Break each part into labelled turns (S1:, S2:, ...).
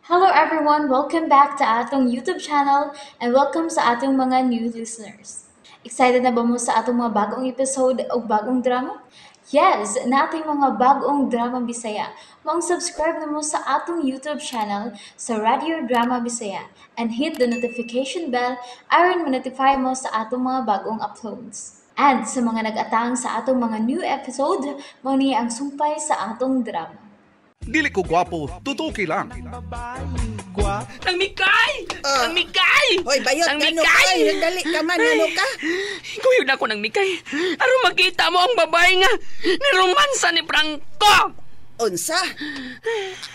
S1: Hello everyone! Welcome back to atong YouTube channel and welcome sa atong mga new listeners. Excited na ba mo sa atong mga bagong episode o bagong drama? Yes! Nating mga bagong drama Bisaya. Maong subscribe na mo sa atong YouTube channel sa Radio Drama Bisaya and hit the notification bell aron ma-notify mo sa atong mga bagong uploads. And sa mga nag-atang sa atong mga new episode, mao ni ang sumpay sa atong drama.
S2: Dili ko gwapo, tutuki lang.
S3: Nang mikay!
S4: Ah.
S3: Nang mikay!
S4: Hoy, bayot,
S3: Nang
S4: ano ka?
S3: mikay!
S4: Ay, nagdali ka man, ano ka?
S3: Kuyog na ko ng mikay. Aron makita mo ang babae nga niromansa ni Franco!
S4: Unsa?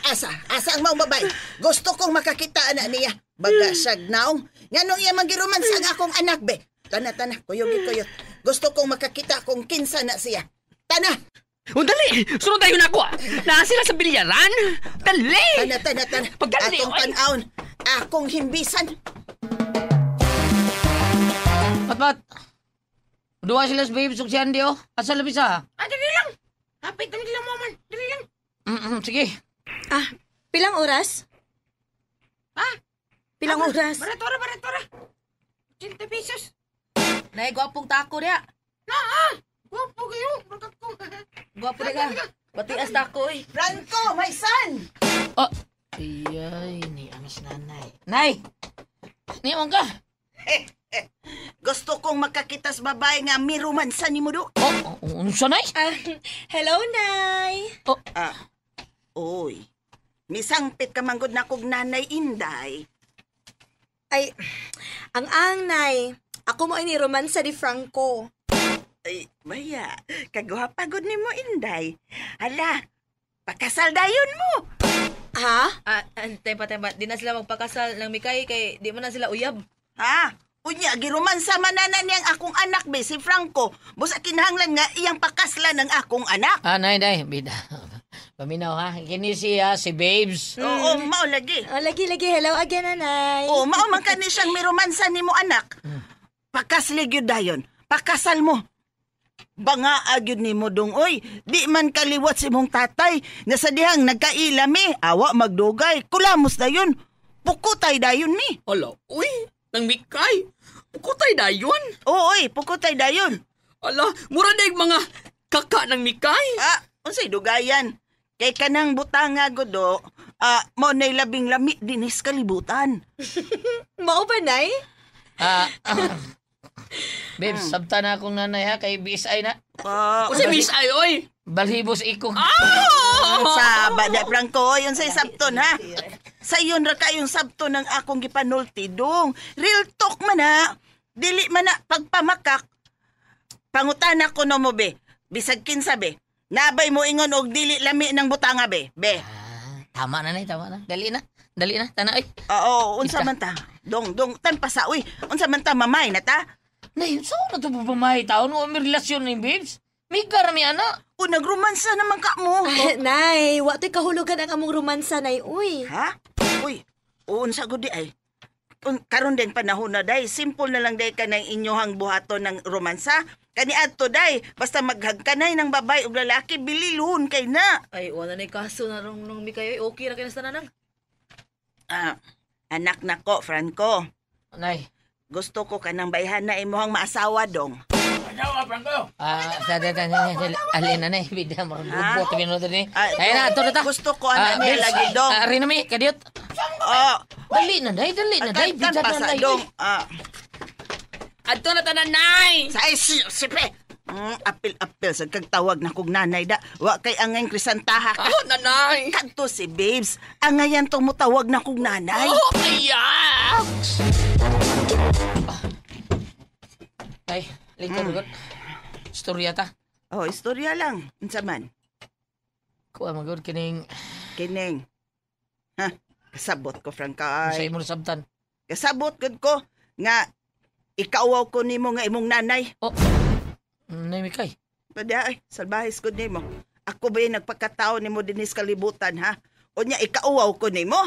S4: Asa? Asa ang maong babae? Gusto kong makakita ana niya. Baga siyag naong. Nganong iya manggiromansa ang akong anak, be? Tana, tana, kuyog kuyot. Gusto kong makakita kung kinsa na siya. Tana,
S3: O dali! Sunod tayo na ako! Ah. Naa sila sa bilyaran! Dali!
S4: Tana, tana, tana.
S3: Pagdali,
S4: Atong
S3: oy.
S4: tan-awon. Akong himbisan.
S5: Pat, pat. Duwa sila sa babes ug si Andy, oh. Asa labi sa?
S3: Ah, dali lang! Hapit na nila mo man! Dali lang!
S5: Sige.
S6: Ah, pilang oras?
S3: Ah!
S6: Pilang oras?
S3: Baratora, baratora! 80 pesos!
S7: Nay, gwapong tako niya.
S3: Na ah! Gwapo kayo! Bagat ko!
S7: Gwapo na ka. Batias tako eh.
S4: Franco, my son!
S5: Oh. Iyay, ni amis nanay. Nay! Niwan ka.
S4: Gusto kong makakita sa babae nga miromansa ni mo do.
S5: Oh, oh, unsa nay?
S6: Ah, hello, Nay.
S5: Oh,
S4: Ah, oy. Misangpit ka manggod na kog nanay Inday.
S6: Ay, ang Nay. Ako mo ay ni romansa di Franco.
S4: Ay, baya, kagwapa gud nimo Inday. Hala, pakasal dayon mo.
S6: Ha?
S7: Ah, tempa, tempa. Di na sila magpakasal ng Mikay kay di mo na sila uyab.
S4: Ha? Unya, giromansa manana niyang akong anak be, si Franco. Busa kinahanglan nga iyang pakaslan ng akong anak.
S5: Ah, nay, nay, bida. Paminaw ha. Kini siya si Babes.
S4: Oo, mao lagi.
S6: Oh, lagi, lagi. Hello again, Nanay.
S4: Oo, mao man kani siyang miromansa nimo anak. Pakasli gyud dayon. Pakasal mo. Banga agyud nimo dong oy. Di man kaliwat si imong tatay. Nasa dihang nagkaila mi, awa magdugay. Kulamos dayon. Pukutay dayon ni.
S3: Ala, uy! Nang mikay! Pukutay dayon!
S4: Oo, oy, pukutay dayon.
S3: Ala, mura na yung mga kaka ng mikay!
S4: Ah, unsay dugayan? Kay kanang butanga godo, ah, mo nay labing lami dinis kalibutan.
S6: Mao ba, Nay?
S5: Ah, Babes, sabta na akong nanay ha kay BSI na.
S4: Ah,
S3: Unsay miss ay, oy!
S5: Balhibos ikong.
S3: Ah!
S4: sa bada Franco, oy, unsay sabton ha? Sa iyon ra kayong sabton ng akong gipanulti dong. Real talk man ha. Dili man na pagpamakak. Pangutana ko no mo be. Bisag kinsa be. Nabay mo ingon og dili lami ng butanga be. Be.
S5: Ah, tama na nay, tama na. Dali na. Dali na, tana oy.
S4: Oo, unsa man ta? Dong, dong, tan pa sa uy. Unsa man ta mamay na ta?
S5: Nay, saan na ito pamamahay taon? O may relasyon ni Babes? May karami ana.
S4: O nagromansa naman ka mo.
S6: Nay, wa to'y kahulugan ang among romansa, Nay. Uy.
S4: Ha? Uy, unsa gud di ay. Karon din panahon na day, simple na lang day ka ng inyohang buhaton ng romansa. Kani adto day, basta maghagkanay ng babae ug lalaki bililhon kay na.
S7: Ay, wala na kaso na rong nung Mikay. Oy, okay ra kay na sa nanang.
S4: Ah, anak nako, Franco.
S5: Nay,
S4: Gusto ko kanang bayhana imuhang maasawa dong.
S5: Ah, sa sa sa alin na nay, bida mo bubot minuto ni.
S4: Ah,
S5: Ay na, ato na ta.
S4: Gusto ko ana niya
S5: Babes,
S4: lagi dong.
S5: Ah, rin mi, kadiyot.
S4: Oh,
S5: Dali na day, dali na day,
S4: kan
S5: bida
S4: pa
S5: na
S4: sa
S5: nay.
S4: dong. Ah,
S3: Adto na tanan, nay!
S4: sa ay si sipe. Apil apil sa kag tawag na kog nanay da. Wa kay angay krisantaha ka.
S3: Oh, nanay!
S4: Kadto si babes, angayan tong mutawag na kog nanay.
S3: Oh, ayaks!
S5: Ay, later mm. Istorya ta.
S4: Oh, istorya lang. Unsa man?
S5: Kuha magod kining
S4: Kining. Ha? Kasabot ko, Franco.
S5: sa
S4: Ay.
S5: imong sabtan.
S4: Kasabot gud ko nga ikauwaw ko nimo nga imong nanay.
S5: Oh. Nay Mikay.
S4: Pada ay, salbahis ko nimo. Ako ba yung nagpagkatao nimo dinis kalibutan, ha? O niya, ikauwaw ko nimo.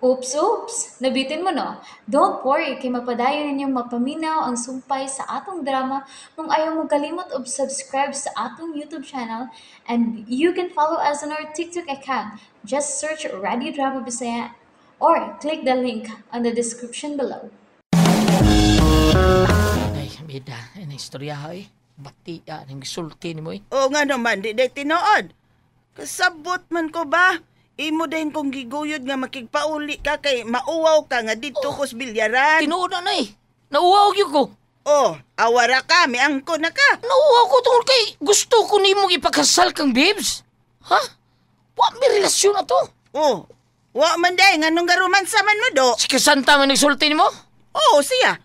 S1: Oops, oops! Nabitin mo no? Don't worry, kay mapadayon ninyong mapaminaw ang sumpay sa atong drama kung ayaw mo kalimot og subscribe sa atong YouTube channel, and you can follow us on our TikTok account. Just search Radio Drama Bisaya or click the link on the description below.
S5: Ay, bida, ay istorya ha eh. Bati, ang gisulti ni mo eh.
S4: O nga naman, di day tinuod. Kasabot man ko ba? Imo din kong giguyod nga makigpauli ka kay mauwaw ka nga dito ko sa bilyaran.
S5: Tinuod na eh. Nauwaw gyud ko.
S4: Oh, awara ka, miangko na ka.
S5: Nauwaw ko tungod kay gusto ko nimo ipakasal kang babes. Ha? Wa may relasyon na to.
S4: Oh, wa man day, nganong garumansa man mo do.
S5: Si Kasanta man nagsulti nimo?
S4: Oh, siya.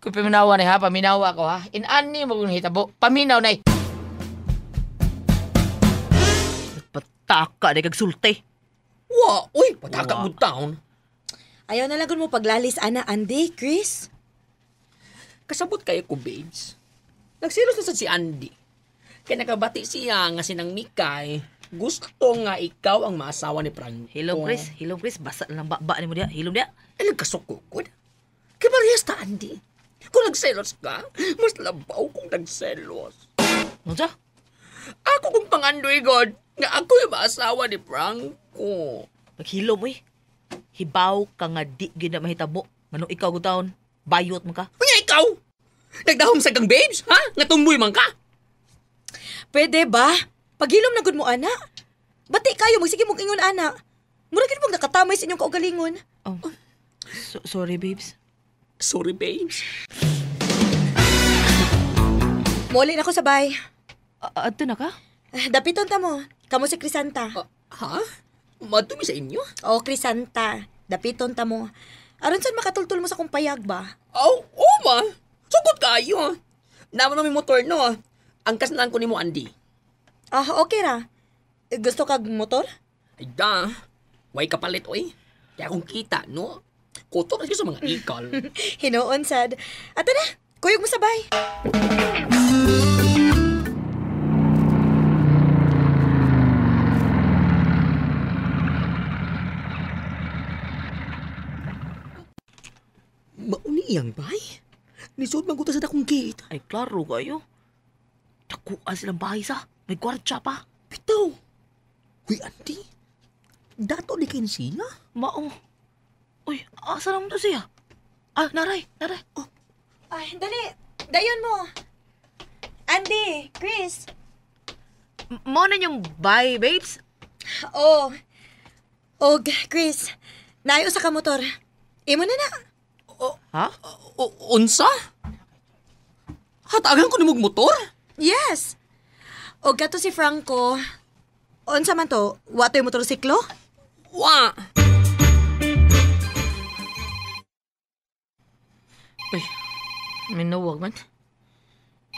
S5: Kung paminawa ni ha, paminawa ko ha. Inani mo kung hitabo. Paminaw na eh.
S7: Pataka na kag sulti.
S3: Wa, uy, pataka mo taon.
S6: Ayaw na lang gud mo paglalis, ana, Andy, Chris.
S3: Kasabot kayo ko, babes. Nagselos na sad si Andy. Kaya nakabati siya nga sinang Mikay, gusto nga ikaw ang maasawa ni Franco.
S7: Hilom Chris, hilom Chris, basa lang ba ni mo diha, hilom diha.
S3: Ay, nagkasuko ko. Kaya parehas ta, Andy. Kung nagselos ka, mas labaw kung nagselos.
S7: Unsa?
S3: Ako kung pangandoy, God, nga ako yung maasawa ni Franco.
S7: Maghilom oy. Hibaw ka nga di gyud na mahitabo. Manong ikaw gud taon, bayot man ka.
S3: Unya ikaw! Nagdahom sa kang babes, ha? Nga tumboy man ka?
S6: Pwede ba? Paghilom na gud mo, ana. Bati kayo, magsige mong ingon, ana. Mura gid mong nakatamay sa inyong kaugalingon.
S7: Oh. Sorry babes.
S3: Sorry, babes.
S6: Muli na ko sabay.
S7: Adto na ka?
S6: Dapiton ta mo. Kamo si Crisanta.
S3: Ha? Madumi sa inyo?
S6: O, Crisanta. Dapiton ta mo. Aron saan makatultul mo sa kong payag ba?
S3: Aw, oh, ma. Sugod kayo. Naman may motor, no? Ang kasnahan ko ni mo, Andy.
S6: Ah, okay ra. Gusto kag motor?
S3: Ay da. Way kapalit, oy. Kaya kung kita, no? Kuto na sa mga ikal.
S6: Hinuon, sad. Ato na, kuyog mo sabay.
S3: Mauni iyang bay? Nisod man ko ta sa dakong gate.
S7: Ay klaro kayo. Dakuan silang bahay sa. May gwardya pa.
S3: Bitaw. Uy, Andy. Dato ni kayo siya?
S7: Mao. Uy, asa naman to siya? Ah, naray, naray.
S3: Oh.
S6: Ay, dali. Dayon mo. Andy, Chris.
S7: Mao na yung bye, babes.
S6: Oh. Og, Chris. Naayo sa kamotor. Imo na na.
S7: Ha?
S3: Unsa? Hatagan ko ni mong motor?
S6: Yes. Og kato si Franco. Unsa man to? Wa to'y motorsiklo?
S3: Wa.
S5: Uy, minuwag man.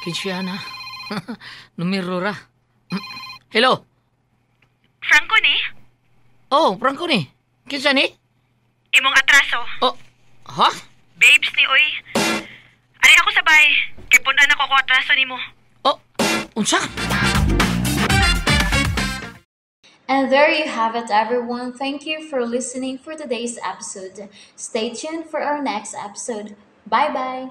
S5: Kinsya na. Numero ra. Hello?
S6: Franco ni?
S5: Oh, Franco ni. Kinsa ni?
S6: Imong atraso.
S5: Oh, ha?
S6: Babes ni oy. Ari ako sabay. Kay punan ako ko atraso nimo.
S5: Oh, unsa?
S1: And there you have it, everyone. Thank you for listening for today's episode. Stay tuned for our next episode. Bye-bye.